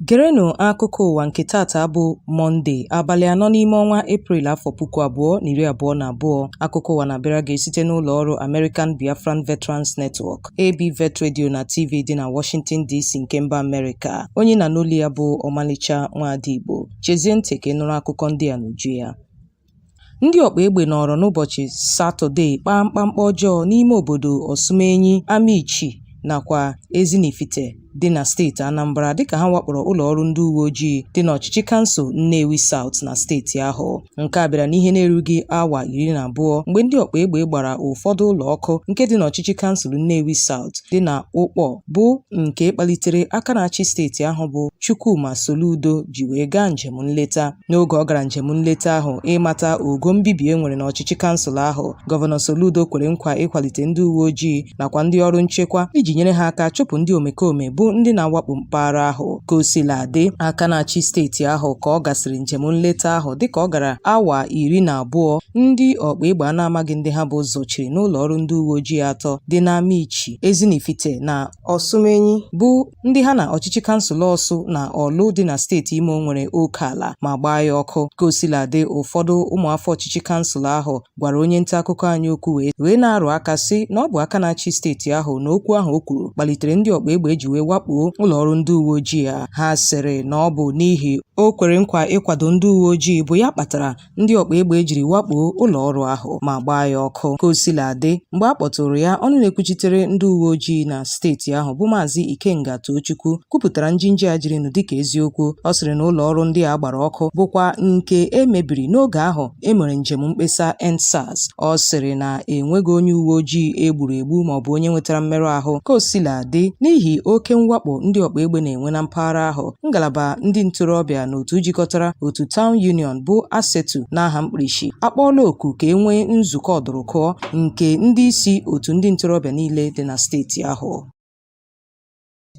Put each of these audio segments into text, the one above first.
Gerenụ akụkọ ụwa nke tata bụ Mọnde, abalị 4 n'ime ọnwa Eprel, afọ 2022. Akụkọ ụwa na-abịara gị site n'ụlọ ọrụ American Biafran Veterans Network, ABVET Radio na TV dị na Washington DC nke mba Amerịka. Onye na-anụ olu ya bụ Ọmalịcha Nwaada Igbo. Chezie ntị ka ị nụrụ akụkọ ndị a n'uju ya. Ndị ọkpa egbe nọrọ n'ụbọchị Satọde kpaa mkpamkpa ọjọọ n'ime obodo Osumenyi, Amichi nakwa Ezinifite dị na steeti Anambra dịka ha wakporo ụlọ ọrụ ndị uwe ojii dị n'ọchịchị kansụl Nnewi South na steeti ahụ. Nke a bịara n'ihe na-erughị awa 12 mgbe ndị ọkpa egbe gbara ụfọdụ ụlọ ọkụ nke dị n'ọchịchị kansụl Nnewi South dị na Ụkpọ, bụ nke kpalitere aka na-achị steeti ahụ bụ Chukwuma Soludo ji wee gaa njem nleta. N'oge ọ gara njem nleta ahụ ịmata ogo mbibi e nwere n'ọchịchị kansụl ahụ, Gọvanọ Soludo kwere nkwa ịkwalite ndị uwe ojii nakwa ndị ọrụ nchekwa iji nyere ha aka chụpụ ndị omekome bụ ndị na-awakpo mpaghara ahụ. Ka o sila dị, aka na-achị steeti ahụ ka ọ gasịrị njem nleta ahụ dịka ọ gara awa 12, ndị ọkpa egbe a na-amaghị ndị ha bụ zọchiri n'ụlọ ọrụ ndị uwe ojii atọ dị n'Amichi, Ezinifite na Osumenyi, bụ ndị ha na ọchịchị kansụl Ọsụ na Ọlụ dị na steeti Imo nwere oke ala, ma gbaa ya ọkụ. Ka o sila dị, ụfọdụ ụmụafọ ọchịchị kansụl ahụ gwara onye nta akụkọ anyị okwu wee na-arụ aka sị na ọ bụ aka na-achị steeti ahụ na okwu ahụ o kwuru kpalitere ndị ọkpa egbe ji wee wakpo ụlọ ọrụ ndị uwe ojii a. Ha sịrị na ọ bụ n'ihi o kwere nkwa ịkwado ndị uwe ojii bụ ya kpatara ndị ọkpa egbe jiri wakpo ụlọ ọrụ ahụ ma gbaa ya ọkụ. Ka o sila dị, mgbe a kpọtụrụ ya, ọnụ na-ekwuchitere ndị uwe ojii na steeti ahụ bụ Maazị Ikenga Tochukwu kwupụtara njinji a jirinụ dịka eziokwu. Ọ sịrị na ụlọ ọrụ ndị a gbara ọkụ bụkwa nke e mebiri n'oge ahụ e mere njem mkpesa EndSARS. Ọ sịrị na enweghị onye uwe ojii e gburu egbu maọbụ onye nwetara mmerụ ahụ. Ka o sila dị, n'ihi oke mwakpo ndị ọkpa egbe na-enwe na mpaghara ahụ, ngalaba ndị ntorobịa na otu jikọtara otu Town Union bụ ASETU n'aha mkpirisi akpọọla oku ka e nwee nzukọ ọdụrụkụọ nke ndị isi otu ndị ntorobịa niile dị na steeti ahụ.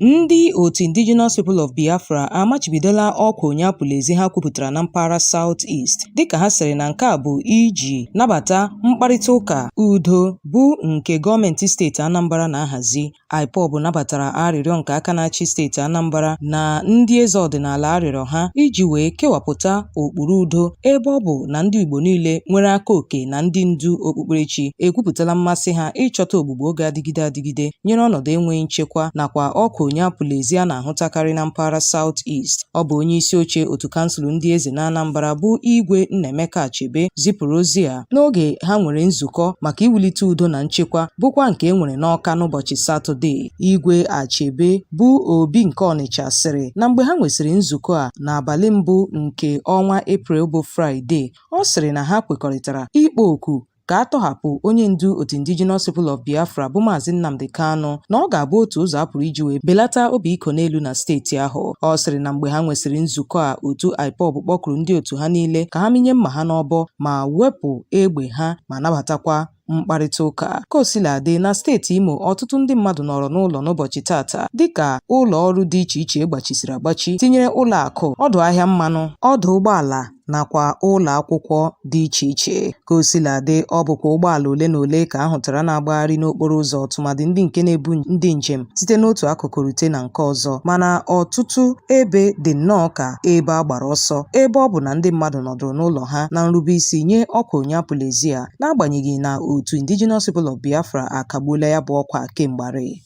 Ndị otu Indigenous People of Biafra amachibidola ọkwa onye apụla ezi ha kwupụtara na mpaghara South East, dịka ha sịrị na nke a bụ iji nabata mkparịta ụka udo bụ nke gọọmenti steeti Anambra na-ahazi. IPOB nabatara arịrịọ nke aka na-achị steeti Anambra na ndị eze ọdịnala arịrịọ ha iji wee kewapụta ụkpụrụ udo, ebe ọ bụ na ndị Igbo niile nwere aka oke na ndị ndu okpukperechi ekwupụtala mmasị ha ịchọta ogbugbo ga-adịgide adịgide nyere ọnọdụ enweghị nchekwa nakwa ọkwa onye apụla ezi a na-ahụtakarị na mpaghara South East. Ọ bụ onye isi oche otu kansụl ndị eze na Anambra bụ Igwe Nnaemeka Achebe zipụrụ ozi a n'oge ha nwere nzukọ maka iwulite udo na nchekwa, bụkwa nke e nwere n'Awka n'ụbọchị Satọde. Igwe Achebe bụ Obi nke Ọnịcha sịrị na mgbe ha nwesịrị nzukọ a n'abalị mbụ nke ọnwa Eprel bụ Fraịde, ọ sịrị na ha kwekọrịtara ịkpọ oku ka a tọhapụ onye ndu otu Indigenous People of Biafra bụ Maazị Nnamdi Kanu, na ọ ga-abụ otu ụzọ a pụrụ iji wee belata obi iko n'elu na steeti ahụ. Ọ sịrị na mgbe ha nwesịrị nzukọ a, otu IPOB kpọkuru ndị otu ha niile ka ha mịnye mma ha n'ọbọ ma wepụ egbe ha ma nabatakwa mkparịta ụka. Ka o sila dị, na steeti Imo, ọtụtụ ndị mmadụ nọrọ n'ụlọ n'ụbọchị tata dịka ụlọ ọrụ dị iche iche gbachisiri agbachi, tinyere ụlọ akụ, ọdụ ahịa mmanụ, ọdụ ụgbọala nakwa ụlọ akwụkwọ dị iche iche. Ka o sila dị, ọ bụkwa ụgbọala ole na ole ka a hụtara na-agbagharị n'okporo ụzọ, tụmadị ndị nke na-ebu ndị njem site n'otu akụkụ rute na nke ọzọ, mana ọtụtụ ebe dị nnọọ ka ebe a gbara ọsọ, ebe ọ bụ na ndị mmadụ nọdụrụ n'ụlọ ha na nrube isi nye ọkwa onye apụla ezi a, n'agbanyeghị na otu Indigenous People of Biafra akagbuola ya bụ ọkwa kemgbarị.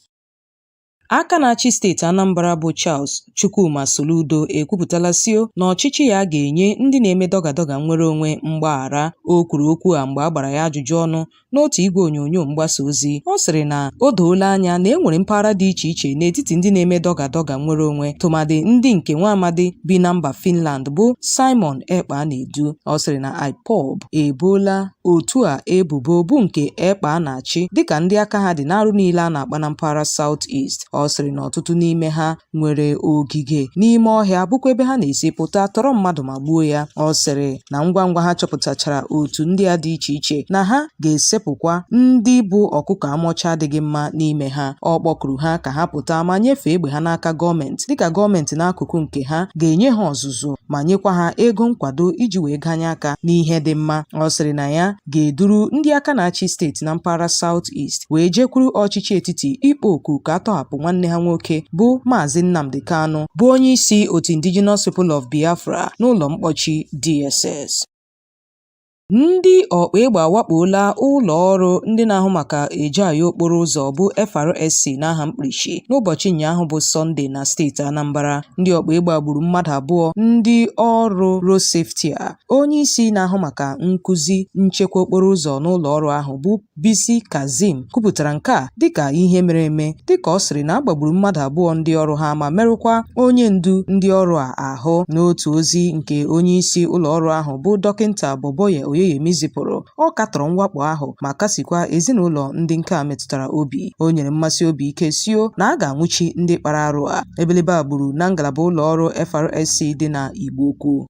Aka na-achị steeti Anambra bụ Charles Chukwuma Soludo ekwupụtala sio na ọchịchị ya ga-enye ndị na-eme dọga dọga nnwere onwe mgbaghara. O kwuru okwu a mgbe a gbara ya ajụjụ ọnụ n'otu igwe onyonyo mgbasa ozi. Ọ sịrị na o doola anya na e nwere mpaghara dị iche iche n'etiti ndị na-eme dọga dọga nnwere onwe, tụmadị ndị nke nwa amadi bi na mba Finland bụ Simon Ekpa na-edu. Ọ sịrị na IPOB eboola otu a ebubo bụ nke Ekpa na-achị dịka ndị aka ha dị n'arụ niile a na-akpa na mpaghara South East. Ọ sịrị na ọtụtụ n'ime ha nwere ogige n'ime ọhịa, bụkwa ebe ha na-esi pụta tọrọ mmadụ ma gbuo ya. Ọ sịrị na ngwa ngwa ha chọpụtachara otu ndị a dị iche iche, na ha ga-esepụkwa ndị bụ ọkụkọ amọcha adịghị mma n'ime ha. Ọ kpọkuru ha ka ha pụta ma nyefee egbe ha n'aka gọọmenti, dịka gọọmenti n'akụkụ nke ha ga-enye ha ọzụzụ ma nyekwa ha ego nkwado iji wee ganye aka n'ihe dị mma. Ọ sịrị na ya ga-eduru ndị aka na-achị steeti na mpaghara South East wee jekwuru ọchịchị etiti ịkpọ oku ka a tọhapụ nwanne ha nwoke bụ Maazị Nnamdi Kanu bụ onye isi otu Indigenous People of Biafra n'ụlọ mkpọchi DSS. Ndị ọkpa egbe awakpoola ụlọ ọrụ ndị na-ahụ maka ejeaya okporo ụzọ bụ FRSC n'aha mkpirisi n'ụbọchị ụnyaahụ bụ Sọnde na steeti Anambra. Ndị ọkpa egbe a gburu mmadụ abụọ ndị ọrụ road safety a. Onye isi na-ahụ maka nkụzi nchekwa okporo ụzọ n'ụlọ ọrụ ahụ bụ Bisi Kazeem kwupụtara nke a dịka ihe mere eme dịka ọ sịrị na a gbagburu mmadụ abụọ ndị ọrụ ha ma merụkwa onye ndu ndị ọrụ a ahụ. N'otu ozi nke onye isi ụlọ ọrụ ahụ bụ Dọkịnta Boboye Oyeyemi zipụrụ, ọ katọrọ mwakpo ahụ ma kasikwa ezinụlọ ndị nke a metụtara obi. O nyere mmasi obi ike sio na a ga-anwụchi ndị kpara arụ a. Ebelebe a gburu na ngalaba ụlọ ọrụ FRSC dị na Igbo Ukwu.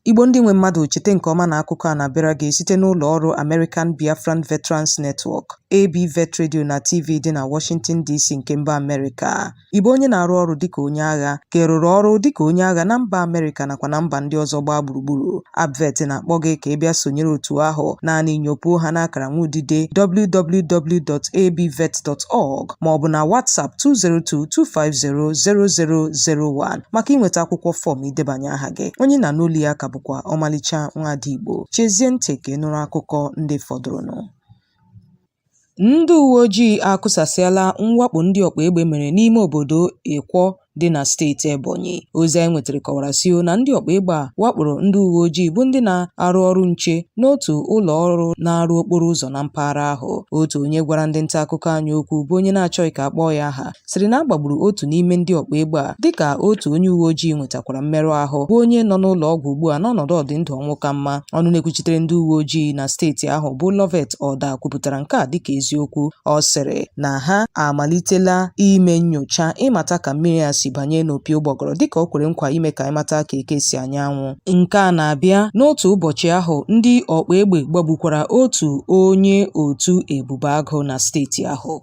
Igbo ndị nwe mmadụ cheta nke ọma na akụkọ a na-abịara gị site n'ụlọ ọrụ American Biafran Veterans Network, ABVET Radio na TV dị na Washington DC nke mba Amerịka. Ị bụ onye na-arụ ọrụ dịka onye agha ka ị rụrụ ọrụ dịka onye agha na mba Amerịka nakwa na mba ndị ọzọ gbaa gburugburu? ABVET na-akpọ gị ka ị bịa sonyere otu ahụ. Naanị nyopuo ha n'akara nwudide www.abvet.org ma ọ bụ na WhatsApp 202-250-0001 maka inweta akwụkwọ fọm idebanye aha gị. Onye na-anụ olu ya ka bụkwa ọmalịcha nwaada Igbo. Chezie ntị ka ị nụrụ akụkọ ndị fọdụrụnụ. Ndị uwe ojii akụsasịala mwakpo ndị ọkpa egbe mere n'ime obodo Ikwo dị na steeti Ebonyi. Ozi anyị nwetara kọwara sio na ndị ọkpa egbe a wakporo ndị uwe ojii bụ ndị na-arụ ọrụ nche n'otu ụlọ ọrụ na-arụ okporo ụzọ na mpaghara ahụ. Otu onye gwara ndị nta akụkọ anyị okwu bụ onye na-achọghị ka a kpọọ ya aha sịrị na a gbagburu otu n'ime ndị ọkpa egbe a dịka otu onye uwe ojii nwetakwara mmerụ ahụ bụ onye nọ n'ụlọ ọgwụ ugbu a n'ọnọdụ ọdịndụ ọnwụ ka mma. Ọnụ na-ekwuchitere ndị uwe ojii na steeti ahụ bụ Loveth Odah kwupụtara nke a dịka eziokwu. Ọ sịrị na ha amalitela ime nnyocha ịmata ka mmiri a si banye n'opi ụgbọgọrọ dịka o kwere nkwa ime ka anyị mata ka eke si anya anwụ. Nke a na-abịa n'otu ụbọchị ahụ ndị ọkpa egbe gbagbukwara otu onye otu Ebube Agụ na steeti ahụ.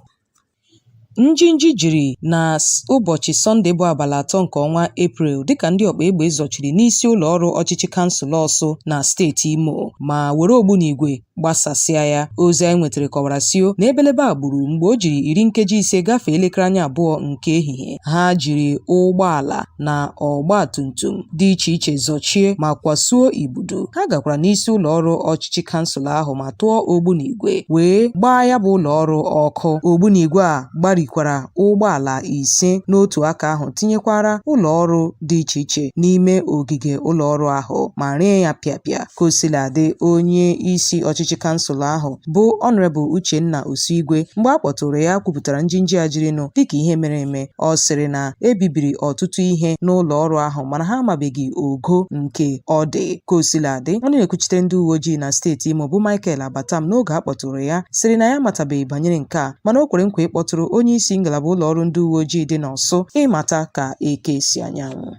Njinji jiri na ụbọchị Sọnde bụ abalị atọ nke ọnwa Eprel dịka ndị ọkpa egbe zọchiri n'isi ụlọ ọrụ ọchịchị kansụl Ọsụ na steeti Imo ma were ogbunigwe gbasasịa ya. Ozi anyị nwetara kọwara sio na ebelebe a gburu mgbe o jiri 15 gafee elekere anya abụọ nke ehihie. Ha jiri ụgbọala na ọgba tum tum dị iche iche zọchie ma kwasuo igbudu. Ha gakwara n'isi ụlọ ọrụ ọchịchị kansụl ahụ ma tụọ ogbunigwe wee gbaa ya bụ ụlọ ọrụ ọkụ. Ogbunigwe a gbarikwara ụgbọala ise n'otu aka ahụ tinyekwara ụlọ ọrụ dị iche iche n'ime ogige ụlọ ọrụ ahụ ma ree ya pịapịa. Ka o sila dị, onye isi ọchịchị kansụl ahụ bụ Honourable Uchenna Osuigwe mgbe a kpọtụrụ ya kwupụtara njinji a jirinụ dịka ihe mere eme. Ọ sịrị na e bibiri ọtụtụ ihe n'ụlọ ọrụ ahụ mana ha amabeghị ogo nke ọ dị. Ka o sila dị, onye na-ekwuchitere ndị uwe ojii na steeti Imo bụ Michael Abatam n'oge a kpọtụrụ ya sịrị na ya amatabeghị banyere nke a mana o kwere nkwa ịkpọtụrụ onye isi ngalaba ụlọ ọrụ ndị uwe ojii dị n'Ọsụ ịmata ka eke si anya anwụ.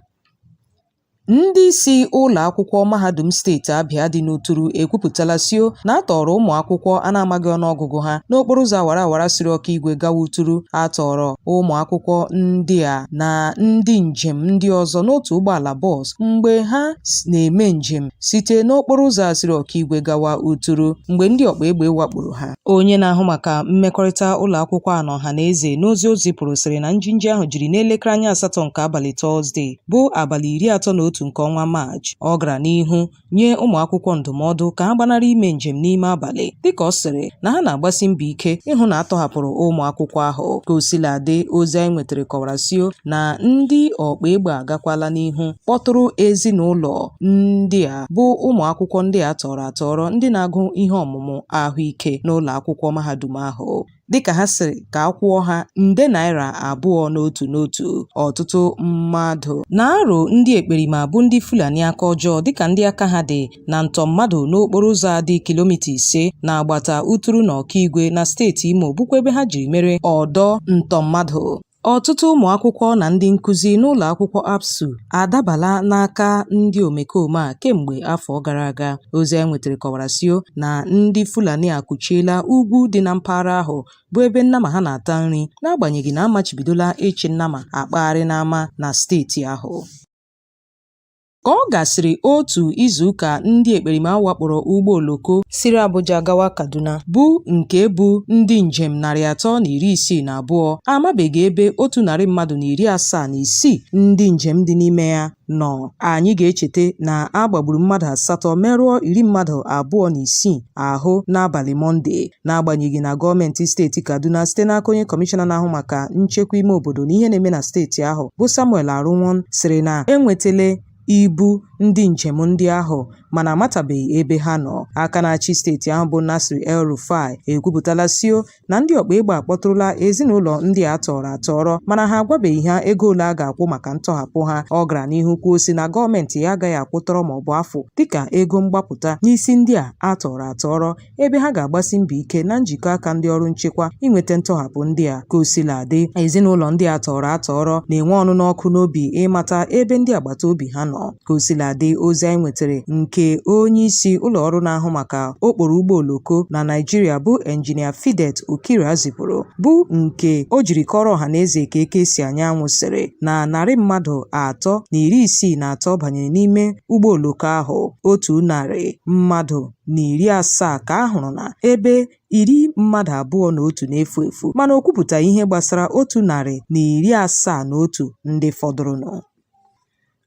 Ndị isi ụlọ akwụkwọ mahadum steeti Abịa dị n'Uturu ekwupụtala sio na a tọọrọ ụmụ akwụkwọ a na-amaghị ọnụọgụgụ ha n'okporo ụzọ awara awara siri Ọkigwe gawa Uturu. A tọọrọ ụmụ akwụkwọ ndị a na ndị njem ndị ọzọ n'otu ụgbọala bọs mgbe ha na-eme njem site n'okporo ụzọ a siri Ọkigwe gawa Uturu mgbe ndị ọkpa egbe wakporo ha. Onye na-ahụ maka mmekọrịta ụlọ akwụkwọ a na ọha na eze n'ozi o zipụrụ sịrị na njinji ahụ jiri n'elekere anya asatọ nke abalị Tọzdee bụ abalị 31 nke ọnwa Maachị. Ọ gara n'ihu nye ụmụ akwụkwọ ndụmọdụ ka ha gbanarị ime njem n'ime abalị dịka ọ sịrị na ha na-agbasi mbọ ike ịhụ na a tọhapụrụ ụmụ akwụkwọ ahụ. Ka o sila dị, ozi anyị nwetara kọwara sio na ndị ọkpa egbe agakwala n'ihu kpọtụrụ ezinụlọ ndị a bụ ụmụ akwụkwọ ndị a tọrọ atọrọ ndị na-agụ ihe ọmụmụ ahụike n'ụlọ akwụkwọ mahadum ahụ dịka ha sịrị ka a kwụọ ha nde naira abụọ n'otu n'otu. Ọtụtụ mmadụ na-arụ ndị ekperima bụ ndị Fulani aka ọjọọ dịka ndị aka ha dị na ntọ mmadụ n'okporo ụzọ a dị kilomita 5 n'agbata Uturu na Ọkigwe na steeti Imo bụkwa ebe ha jiri mere ọdọ ntọ mmadụ. Ọtụtụ ụmụ akwụkwọ na ndị nkuzi n'ụlọ akwụkwọ ABSU adabala n'aka ndị omekome a kemgbe afọ gara aga. Ozi anyị nwetara kọwara sio na ndị Fulani akụchiela ugwu dị na mpaghara ahụ bụ ebe nnama ha na-ata nri n'agbanyeghị na a machibidola ịchị nnama akpagharị n'ama na steeti ahụ. Ka ọ gasịrị otu izuụka ndị ekperima wakporo ụgbọ oloko siri Abuja gawa Kaduna bụ nke bu ndị njem 362, amabeghị ebe 176 ndị njem dị n'ime ya nọ. Anyị ga-echeta na a gbagburu mmadụ asatọ, merụọ iri mmadụ abụọ na isii ahụ n'abalị Mọnde. N'agbanyeghị na gọọmenti steeti Kaduna site n'aka onye kọmishọna na-ahụ maka nchekwa ime obodo na ihe na-eme na steeti ahụ bụ Samuel Aruwan sịrị na enwetala ibu ndị njem ndị ahụ, mana amatabeghị ebe ha nọ. Aka na-achị steeti ahụ bụ Nasir El-Rufai ekwupụtala sio na ndị ọkpa egbe akpọtụrụla ezinụlọ ndị a tọrọ atọrọ, mana ha agwabeghị ha ego ole a ga-akwụ maka ntọhapụ ha. Ọ gara n'ihu kwuo sị na gọọmenti ya agaghị akwụtọrọ maọbụ afụ dịka ego mgbapụta n'isi ndị a a tọrọ atọrọ, ebe ha ga-agbasi mbọ ike na njikọ aka ndị ọrụ nchekwa inweta ntọhapụ ndị a. Ka o sila dị, ezinụlọ ndị a tọrọ atọrọ na-enwe ọnụnụ ọkụ n'obi ịmata ebe ndị agbata obi ha nọ. Ka o sila dị, ozi anyị nwetara nke onye isi ụlọ ọrụ na-ahụ maka okporo ụgbọ oloko na Naịjirịa bụ Enjinia Fidet Okira zipụrụ, bụ nke o jiri kọrọ ọha na eze ka eke si anya anwụ, sịrị na 363 banyere n'ime ụgbọ oloko ahụ, 170 ka a hụrụ na ebe 21 na-efu efu, mana o kwupụtaghị ihe gbasara 171 ndị fọdụrụnụ.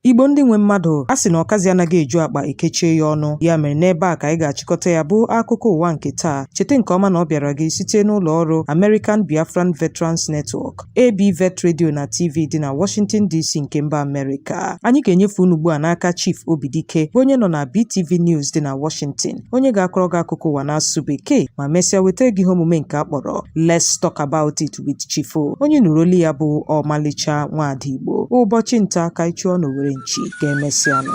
Igbo ndị nwe mmadụ, a sị na ọkazi anaghị eju akpa ekechie ya ọnụ. Ya mere n'ebe a ka anyị ga-achịkọta ya bụ akụkọ ụwa nke taa. Cheta nke ọma na ọ bịara gị site n'ụlọ ọrụ American Biafran Veterans Network, ABVET Radio na TV dị na Washington DC nke mba Amerịka. Anyị ga-enyefe unu ugbu a n'aka Chief Obidike, bụ onye nọ na BTV News dị na Washington, onye ga-akọrọ gị akụkọ ụwa n'asụsụ Bekee ma mesịa wetara gị ihe omume nke a kpọrọ Let's Talk About It with Chief O. Onye nụrụ olu ya bụ ọmalịcha nwaada Igbo. Ụbọchị nta ka anyị chụọ n'owere nchi. Ka emesịanụ.